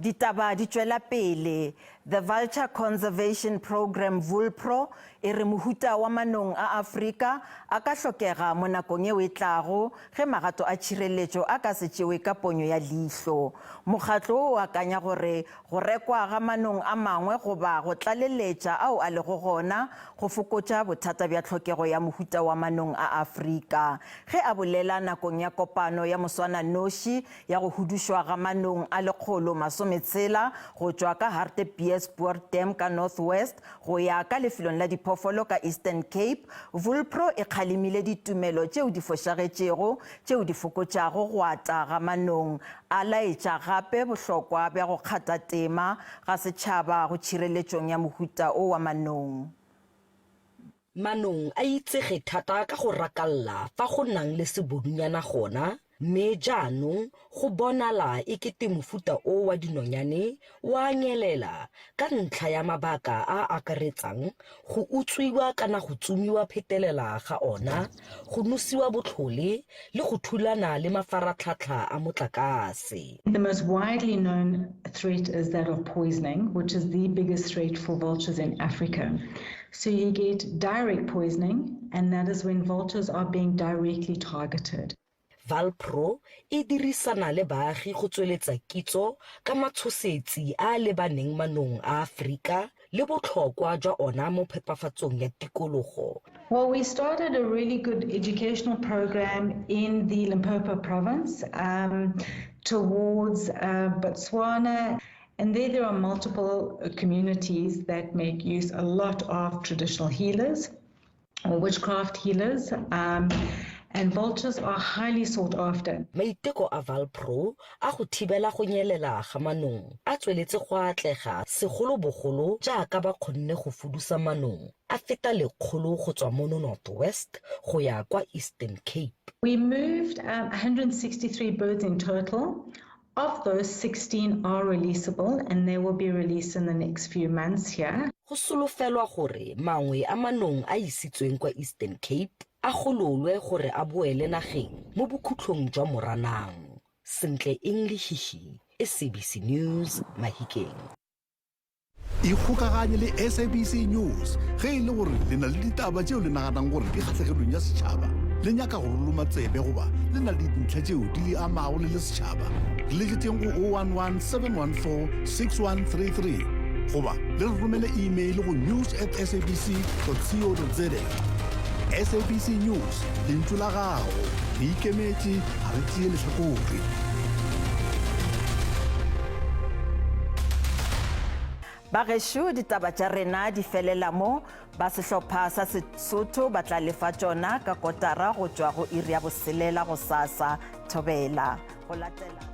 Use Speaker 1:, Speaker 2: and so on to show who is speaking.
Speaker 1: Ditaba di tšwela pele. The Vulture Conservation Programme, VULPRO, e re mohuta wa manong a Afrika a ka hlokega mo nakong yeo e tlago ge magato a tšhireletšo a ka se tšewe ka ponyo ya leihlo. Mokgatlo wo o akanya gore go rekwa ga manong a mangwe goba go tlaleletša ao a lego gona go fokotša bothata bja tlhokego ya mohuta wa manong a Afrika. Ge a bolela nakong ya kopano ya moswananoši ya go hudušwa ga manong a 160 go tšwa ka Hartebeespoort Dam ka North West go ya ka lefelong la diphoofolo ka Eastern Cape, Vulpro e kgalemile ditumelo tšeo di fošagetšego tšeo di fokotšago go ata ga manong, a laetša gape bohlokwa bja go kgatha tema ga setšhaba go tšhireletšong ya mohuta o wa manong.
Speaker 2: Manong a itsege thata ka go rakalla fa go nang le sebodunyana gona, mme jaanong go bonala e kete mofuta o wa dinonyane o a nyelela ka ntlha ya mabaka a a akaretsang go utswiwa kana go tsomiwa phetelela ga ona, go nosiwa botlhole le go thulana le mafaratlhatlha a motlakase.
Speaker 3: The most widely known threat is that of poisoning, which is the biggest threat for vultures in Africa. So you get direct poisoning, and that is when vultures are being directly targeted.
Speaker 2: Valpro e dirisana le baagi go tsweletsa kitso ka matshosetsi a a lebaneng manong a Aforika le botlhokwa jwa ona mo phepafatsong ya tikologo.
Speaker 3: Well, we started a really good educational program in the Limpopo province um, towards uh, Botswana. And there, there are multiple communities that make use a lot of traditional healers or witchcraft healers. Um, and vultures are highly sought after.
Speaker 2: Maiteko a Valpro a go thibela go nyelela ga manong a tsweletse go atlega segolobogolo jaaka ba kgonne go fudusa manong a feta lekgolo go tswa mono North West go ya kwa Eastern Cape.
Speaker 3: We moved um, 163 birds in total. Of those, 16 are releasable and they will be released in the next few months here.
Speaker 2: Go solofelwa gore mangwe a manong a isitsweng kwa Eastern Cape a gololwe gore a boele nageng mo bokhutlong jwa Moranang. Sentle Eng Lehihi, SABC News, Mahikeng.
Speaker 4: Ikgokaganye le SABC News ge e le gore le na le ditaba tšeo le naganang gore di kgahlegelong ya setšhaba, le nyaka go re loma tsebe goba le na le dintlha tšeo di le amago le le setšhaba. Re letšetšeng go 011 714 6133 goba le re romele email go news at sabc co za. SABC News, lentšu la gago. Re ikemetše, ga re tšee lehlakore.
Speaker 1: Bagešo, ditaba tša rena di felela mo. Ba sehlopha sa Sesotho ba tla lefa tšona ka kotara go tšwa go iri ya boselela gosasa. Thobela. Go latela.